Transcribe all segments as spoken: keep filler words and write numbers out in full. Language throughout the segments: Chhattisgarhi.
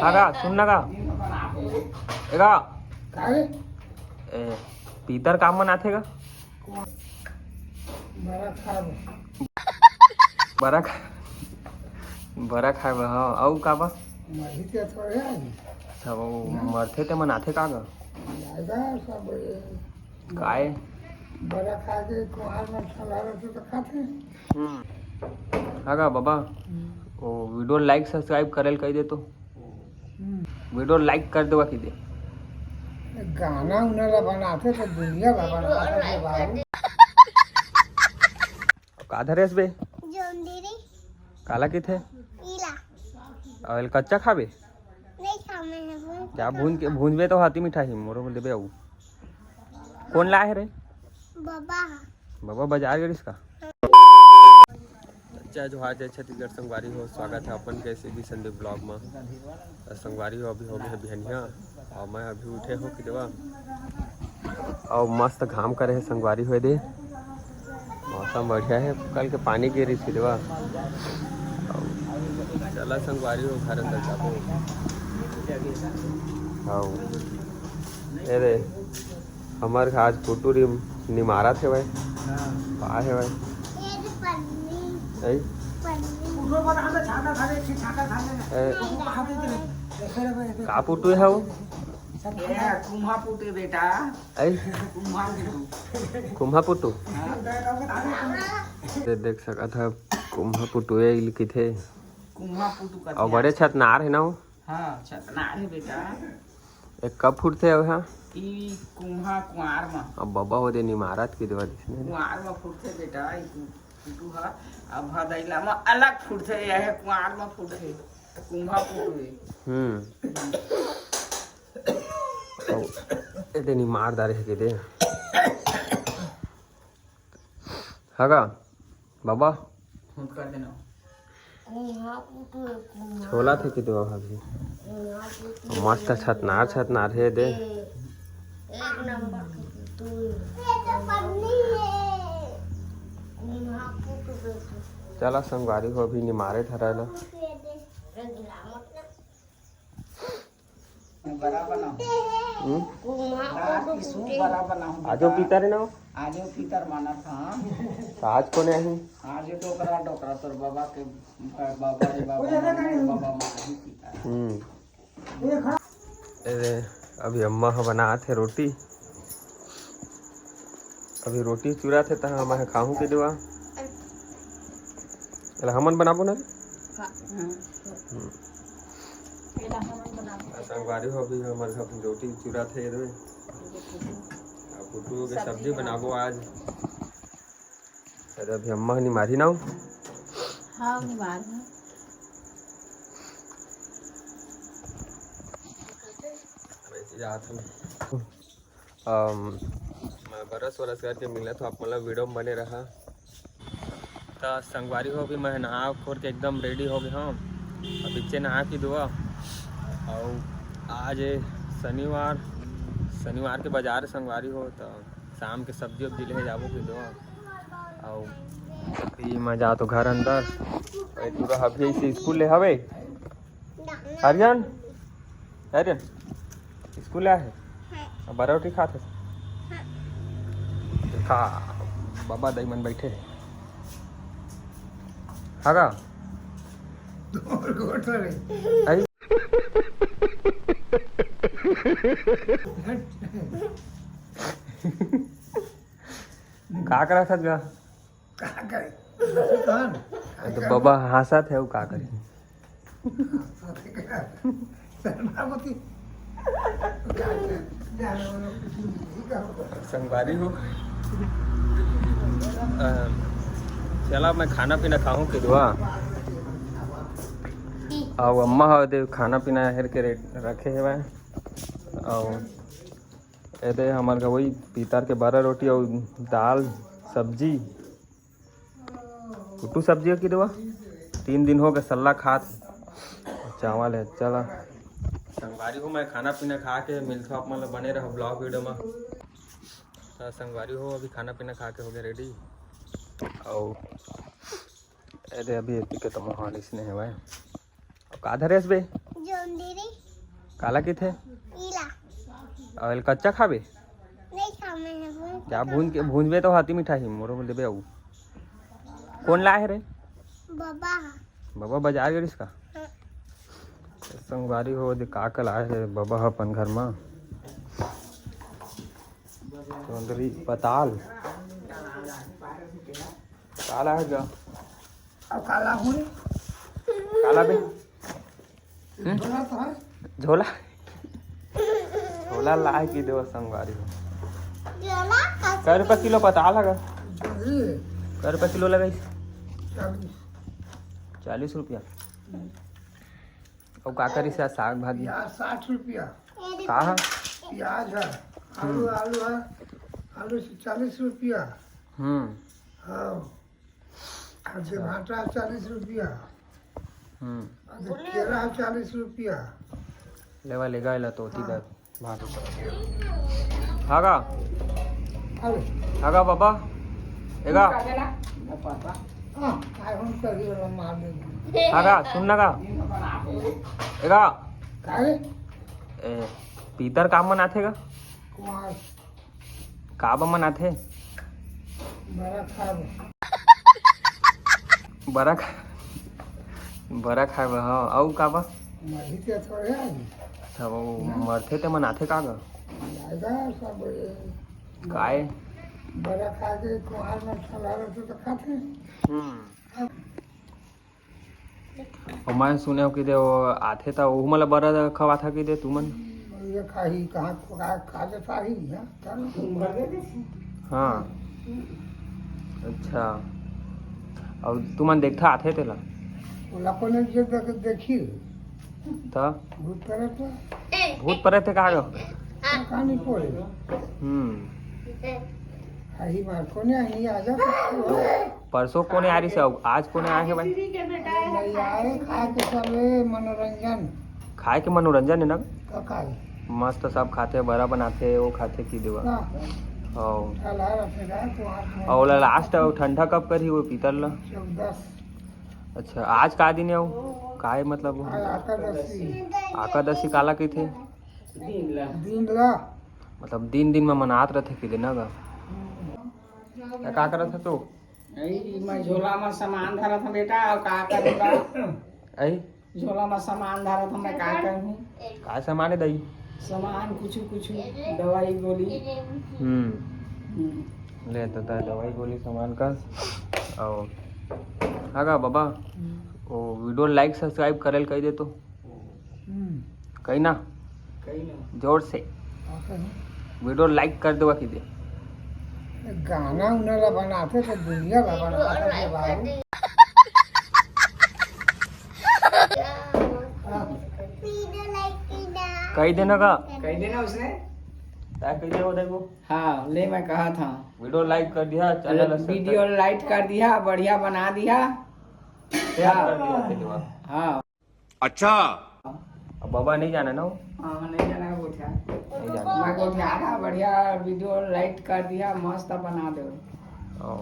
का, सुन ना का। ए का? का रे? ए, पीतर का मन आथे का? बरा खाब। बरा खा-, बरा खाए बर, हाँ। अउ का बा? मरही ते थोड़े आही। अच्छा, वो मरथे ते मन आथे का गा? आएगा सब ये। काय? बरा खा के कुहार में ठंडा रहते तो खाते। हम्म। हाँ गा बाबा, हम्म। वो video like subscribe करे ल कह दे तो। हम्म। Video like कर देवा कह दे। गाना उना ला बनाते तो दुनिया भर बनाते थे बाबू। अब का धरेस बे? जोंदरी। काला किथे? इला। अउ एल कच्चा खाबे? नहीं खा मैं है, भून के क्या खा। भून के, भूंजबे तो हाथी मिठाई मोरो में देबे अउ। कौन लाए हे रे? बाबा। बाबा बाजार गए इसका। जय जोहार, जय छत्तीसगढ़ संगवारी हो, स्वागत है अपन के सीबी संदीप vlog में। तो संगवारी हो, अभी हो गए बिहनिया और मैं अभी उठे हो कि देवा। और मस्त घाम करे है संगवारी हो दे। मौसम बढ़िया है, कल के पानी गिरी थी देवा। अउ चला संगवारी हो घर अंदर जाबो। हाँ। ए रे, हमर आज पुटुरी निमारत हेवय। हाँ। का हेवय? ए, पन्नी। ऐ? पन्नी। ए। का पुटू हे वो? ए, कुम्हा पुटू बेटा। ऐ? कुम्हा पुटू। कुम्हा पुटू? हाँ। दे-, देख सकत ह, कुम्हा पुटू ए इल किथे। कुम्हा पुटू का अउ बड़े छतनार हे ना वो? हाँ, छतनार हे बेटा। ए कब फूटथे अउ हा? ई कुम्हा कुआर म। अब बबा हो दे निमारत के देवा दिसने। कुआर म फूटथे बेटा, ई कु-, पुटू ह। अब भदैला म अलग फूटथे, यह कुआर म फूटथे। कुम्हा पुटू हे। हम्म। अब ए दे निमार दारे हे के दे। हगा, बाबा। फूट कर देना। कुम्हा पुटू हे, कुम्हा। छोला थे कितवा भाभी। कुम्हा पुटू हे। मस्त छतनार, छतनार हे दे। एक नंबर के पुटू हे। ये तो पन्नी हे। कुम्हा पुटू हे। चला संगवारी हो, अभी निमारे धरायला। एक गिलास मत ना। बरा बनाहूँ। हम्म? कुम्हा रात फोटो की सूप फूटे। बरा बनाहूँ आजो बेटा। पीतर हे ना वो? आजो पीतर मानत हाँ। तो आज कोने आही? आज डोकरा, डोकरा तोर बाबा के, बाबा रे बाबा, बाबा मानही पीतर। हम्म। ए रे, अभी अम्मा ह बनात हे रोटी। अभी रोटी चुरात हे, तहाँ मैं खाहूँ के देवा। एला हमन बनाबो ना? हाँ। हम्म। एला हमन बनाबो। आ, संगवारी हो, अभी हमर घर रोटी चुरात हे, ये देवे। आ, पुटू के सब्जी सब्जी बनाबो बनाबो। आज। अरे, अभी अम्मा ह निमारी ना हो? हाँ, निमार हूँ। वैसे जात हूँ। अम, मैं brush व्रश करके मिलत हूँ, आप मतलब video में बने रहा। त संगवारी हो, अभी मैं नहा खोर के एकदम ready हो गए हूँ। अब पीछे नहा के दुआ। और आज शनिवार, शनिवार के बाजार संगवारी हो, तो शाम के सब्जी उब्जी ले जाबो के दुआ। और अभी मैं जात हूँ घर अंदर। ए, तू रह अभी ऐसे स्कूल ले हवे। आर्यन, आर्यन, स्कूल आए हे? हाँ। अब बरा रोटी खात हे? हाँ। देखा, बाबा दाई मन बैठे हे। हाँ का? तोर गोठ रे। आई? का करत हस गा? का करे? बस कौन? ए तो बाबा हंसत हे, वो का करे? शर्मा मती। संगवारी हो। अ, चला, मैं खाना पीना खाहूँ के दुआ। अब अम्मा हो दे खाना पीना हेर के रे-, रखे हेवय। और ए दे हमर घर वही पीतर के बरा रोटी और दाल सब्जी। कुट्टू सब्जी की देवा, तीन दिन हो गए सल्ला खात चावल है। चला संगवारी हो, मैं खाना पीना खा के मिलता हूँ आप मन ल, बने रहो vlog video में। तो संगवारी हो, अभी खाना पीना खा के हो गए ready। और ए दे अभी एती के तो मोहाल इसने है भाई। अब का धरेस बे? जोंदरी। काला किथे? इला। अउ एला कच्चा खाबे? नहीं खा मैं, भून के क्या खा। भून के, भूंजबे तो हाथी मिठाई मोरो देबे अउ। कोन लाए रे? बाबा। बाबा बाजार गे रिहिस का? हाँ। संगवारी हो, दे का का लाए हे बाबा ह अपन घर मा। जोंदरी, पताल। काला हे गा? अब काला हो रे। काला बे? हम्म? झोला तो है। झोला? झोला लाए कि देवा संगवारी हो। झोला का कै रुपया किलो पताल हे गा? जोंदरी। कै रुपया किलो लगाइस? चालीस। चालीस रुपया। अउ का करिस आज साग भाजी? प्याज साठ रुपया। का ह? प्याज है, आलू, हम्म। आलू है, आलू से चालीस रुपया। हम्म। हाँ। और अच्छा। टमाटर चालीस रुपया। हम्म। और केला चालीस रुपया। लेवा, लेगा, एला तो ओती हाँ। कर। भात उतर। हागा। अरे। हागा बाबा। एगा। हाँ, काय हम कर रही हो, मार देंगे। हागा, सुन ना गा। एगा। काय? ए, पीतर काम मन आथे गा? कुमार। का बा मन आथे? बरा खाब। बरा खा-, बरा खाए बर, हाँ। अउ का बा? मरही ते थोड़े आही। अच्छा, वो ना। मरथे ते मन आथे का गा? आएगा सब, ये काय? बरा खा के कुमार में ठंडा रहते तो खाते। हम्म। अउ मैं सुने हो कि दे वो आथे त ओहू मन ला बरा खवाथा कि दे तुमन? ये खाही, कहाँ खा, खा के खाही, हाँ, चल। हाँ। अच्छा। अउ तुमन देखथा आथे तेला? ओला कोने जे देख, देखी। त? भूत प्रेत। भूत प्रेत हे का गा? कहानी कोई। हम्म। अही मार कोने, अही आ जा। परसों कोने आ रही से, आज कोने आए हे भाई? नहीं आए, खाए के सब, ए, मनोरंजन। खाए के मनोरंजन हे ना? का खाए? मस्त सब खाथे, बरा बनाथे, वो खाथे कि देवा। हाँ। अउ। चला रखे ना, तो आज में अउ ओला लास्ट अउ ठंडा कब करही वो पीतर ला? चौदस। अच्छा, आज का दिन हे वो? का हे मतलब वो? आज एकादशी। एकादशी काला कहिथे? दिन ला। दिन ला। मतलब दिन दिन में मनात रथे कि दे ना गा? हम्म। त का करत हे तू? अई, मैं झोला में सामान धरत हूँ बेटा, अउ का करूँगा? अई? झोला में सामान धरत हूँ, मैं का करूँ? का सामान हे दई? सामान कुछु कुछु, दवाई गोली। हम्म। हम्म। ले तो ता दवाई गोली सामान का। अउ, हागा बाबा, हम्म। वो video like subscribe करे ल कहि दे तो। हम्म। कही ना? कही ना। जोर से। का कही? Video like कर देवा कि दे। गाना उना ला बनाथे तो दुनिया ला बनाथे बाबू। हाँ। कही देना का? कही देना उसने। क्या कही दे वो देखो। हाँ, ले मैं कहा था। Video like कर दिया, channel ला subscribe। Video like कर दिया, बढ़िया बना दिया। Share कर दिया, video। हाँ। अच्छा। अब बाबा नहीं जाना ना वो? हाँ, नहीं जाना है गोठिया। नहीं जाना। मैं गोठिया रहा, बढ़िया video like कर दिया, मस्त बना दे। ओ।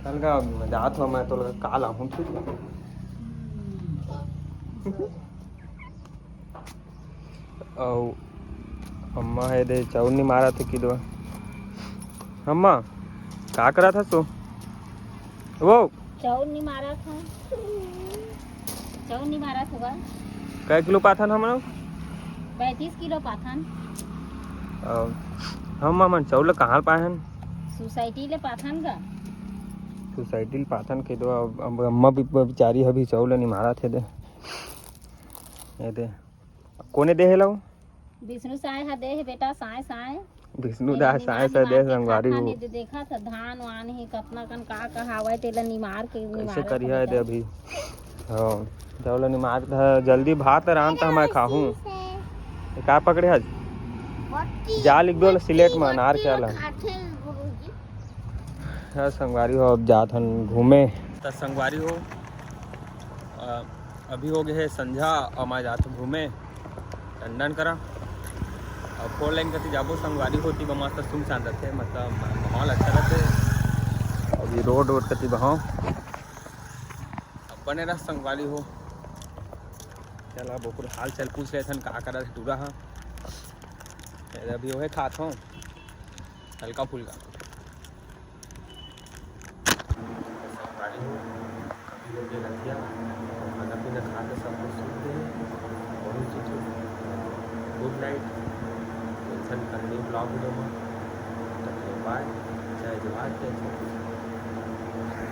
चल गा, मैं जात हूँ, मैं तो लगा काल आहूँ, ठीक है? अउ अम्मा हे दे, चाउर निमारत हे किदो। अम्मा, का करत हस तू? वो चाउर निमारत हूँ। चाउर निमारत होगा। कै किलो पाथन हमन? पैंतीस किलो पाथन। अउ हम, हमन चाउर ल कहाँ ल पाहन? सोसाइटी ले पाथन गा। सोसाइटी ले पाथन के दो, अब, अब अम्मा भी बेचारी अभी चाउर ल निमारत हे दे। ये दे। कोने दे हे ला वो? विष्णु साय ह दे हे बेटा, साय, साय। विष्णु तेला दा निमार, साय, साय निमार दे के संगवारी खाथा हो। नहीं दे, देखा था धान वान ही कतना कन का का हावय, तेला निमार के, कैसे निमार करिया के हे दे बेटा। अभी? हाँ, जब ले निमार के धा-, जल्दी भात रांध त मैं खाहूँ। ये का पकड़े हस? बट्टी, जाल एक दो ले बट्टी, सिलेट में अनार बट्टी के आला। खाथे गुरुजी। हाँ, संगवारी हो, अब जात हन घूमे। त संगवारी हो, अ, अभी हो गए हे संझा अउ मैं जात हूँ घूमे टंडन करा। अउ फोर लेन कति जाबो संगवारी हो, ती मस्त सुनसान रथे, मतलब माहौल अच्छा रथे। अभी रोड वोड कति बहाव, अब बने रह संगवारी हो। चला, बोकरो हाल चाल पूछ लेथन, का करत हे टूरा ह। अभी ओहे खात हों हल्का फुल्का। संगवारी हो, कभी हो के रतिया, खाना पीना खा के सब कुछ सुत गए, बहुत सुत। गुड नाइट। मिलथन कल न्यू ब्लॉग वीडियो में। तब तक बाय, जय जोहार, जय छत्तीसगढ़।